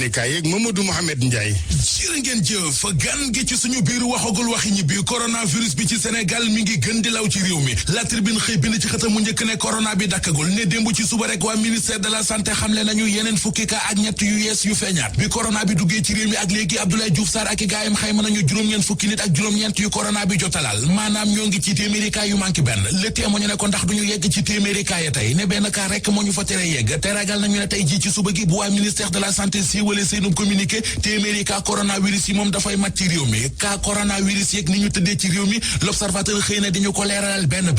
yéenekaay yeeg Mamadou Mohamed Ndiaye. jërë ngeen jëf gan gi ci suñu biir waxagul waxi ñibbi coronavirus bi ci Sénégal mi ngi gën di law ci réew mi La Tribune xëy bind ci xëtam mu njëkk ne corona bi dakkagul ne démb ci suba rek waa ministère de la santé xamle nañu yeneen fukki cas ak ñett yu yees yu feeñaat bi corona bi duggee ci réew mi ak léegi Abdoulaye Diouf Sarr ak i gaayam xayma nañu juróom-ñeent fukki nit ak juróom-ñeent yu corona bi jotalaal maanaam ñoo ngi ci téeméeri cas yu manqué benn Le Témoin ñu ne ko ndax duñu yegg ci téeméeri cas ya tey ne benn cas rek moo ñu fa tere yegg te ragal nañu ne tey ji ci suba gi bu waa ministère de la santé siiwale seenu communiqué téeméeri cas coronavirus yi moom dafay mat ci réew mi cas coronavirus yeeg ni ñu tëddee ci réew mi L'Observateur xëy na dañu ko leeralal benn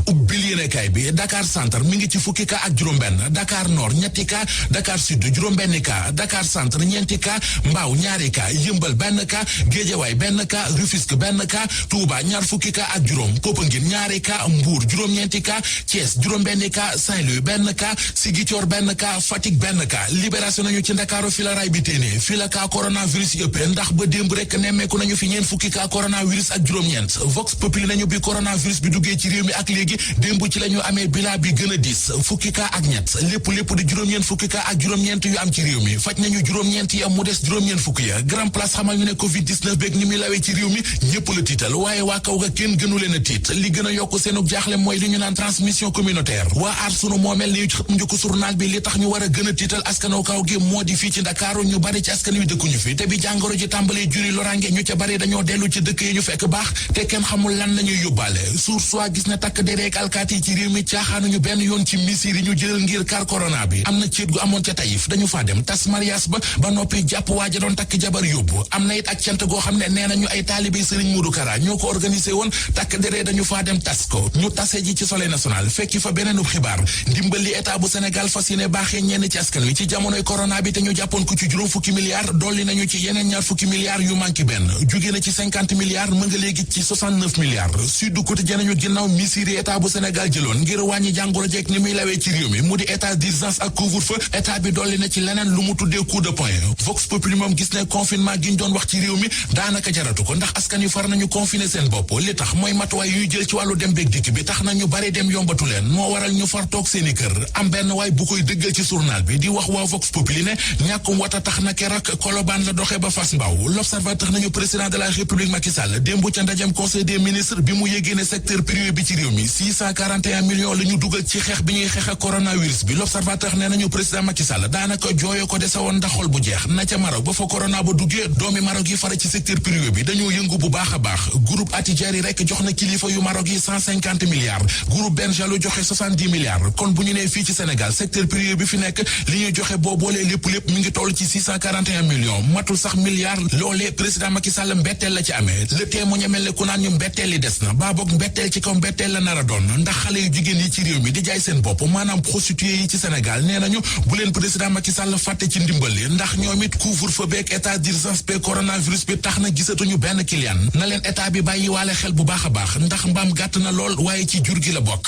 ubbil yéenekaay bi Dakar Centre mi ngi ci fukki cas ak juróom-benn Dakar Nord ñetti cas Dakar Sud juróom-benn cas Dakar Centre ñeenti cas Mbao ñaari cas Yëmbal benn cas Guédiawaye benn cas Rufisque benn cas Touba ñaar fukki cas ak juróom Popenguine ñaari cas Mbour juróom-ñeenti cas Thiès juróom-benn cas Saint-Louis benn cas Ziguinchor benn cas Fatick benn cas Libération nañu ci Ndakaaru fi la ray bi téene fi la cas coronavirus yëpp ndax ba démb rek nemmeeku nañu fi ñeen fukki cas coronavirus ak juróom-ñeent Vox Populi nañu bi coronavirus bi duggee ci réew mi ak léegi démb ci la ñu amee bilan bi gën a diis fukki cas ak ñett lépp di juróom-ñeent fukki cas ak juróom-ñeent yu am ci réew mi faj nañu juróom-ñeent yi am mu des juróom-ñeent fukki ya Grand Place xamal ñu ne Covid 19 beeg ni muy lawee ci réew mi ñëpp la tiital waaye waa kaw ga kenn gënu leen a tiit li gën a yokk seenu jaaxle mooy li ñu naan transmission communautaire waa aar sunu moomeel ni xët njëkk journal bi li tax ñu war a gën a tiital askanu kaw gi moo di fii ci Ndakaaru ñu bari ci askan wi dëkkuñu fi te bi jàngoro ji tàmbalee juri lorange ñu ca bari dañoo dellu ci dëkk yi ñu fekk baax te kenn xamul lan lañuy yóbbaale soit gis na takk dereek alkaati yi ci réew mi caaxaanuñu benn yoon ci misir yi ñu jël ngir kar corona bi am na ceet gu amoon ca Taïf dañu faa dem tas mariage ba noppi jàpp waaja doon takk jabar yóbbu am na it ak cant goo xam ne nee nañu ay taalibe Serigne Modou Kara ñoo ko organisé woon takk deree dañu faa dem tas ko ñu tase ji ci Soleil national fekki fa beneenub xibaar ndimbali état bu Sénégal fas yéene baaxee ñenn ci askan wi ci jamonoy corona bi te ñu jàppoon ko ci juróom fukki milliards dolli nañu ci yeneen ñaar fukki milliards yu manqué benn jóge na ci 50 milliards mën nga léegi ci 69 milliards Sud Quotidien nañu ginnaaw misiri état bu Sénégal jëloon ngir wàññi jàngoro jeeg ni muy lawee ci réew mi mu di état d'urgence ak couvre-feu état bi dolli na ci leneen lu mu tuddee coup de poing Vox Populi moom gis ne confinement gi ñu doon wax ci réew mi daanaka jaratu ko ndax askan yu far nañu confiner seen bopp li tax mooy matuwaay yuy jël ci wàllu dem beeg dikk bi tax na ñu bari dem yombatu leen moo waral ñu far toog seeni kër am benn waay bu koy dëggal ci journal bi di wax waa Vox Populi ne ñàkkum wata tax na keroog Colobane la doxee ba Fass Mbao L'Observateur nañu président de la République Macky Sall démb ca ndajem conseil des ministres bi mu yéegee ne secteur privé bi ci réew mi 641 millions la ñu dugal ci xeex bi ñuy xeex ak coronavirus bi L'Observateur nee nañu président Macky Sall daanaka jooyo ko dese woon ndax xol bu jeex na ca Maroc ba fa corona ba duggee doomi Maroc yi fara ci secteur privé bi dañoo yëngu bu baax a baax groupe Attijari rek jox na kilifa yu Maroc yi 150 milliards groupe Benjalo joxe 70 milliards kon bu ñu nee fii ci Sénégal secteur privé bi fi nekk li ñuy joxe boo boolee lépp mi ngi toll ci 641 millions matul sax milliards loolee président Macky Sall mbetteel la ci amee le Témoin mel ne ku naan ñu mbetteel li des na baa boog mbetteel ci kaw mbetteel la nar a doon ndax xale yu jigéen yi ci réew mi di jaay seen bopp maanaam prostituées yi ci Sénégal nee nañu bu leen président Macky Sall fàtte ci ndimbal li ndax ñoom it couvre-feu beeg état d'urgence beeg coronavirus bi tax na gisatuñu benn client na leen état bi bàyyi waale xel bu baax a baax ndax mbaam gàtt na lool waaye ci jur gi la bokk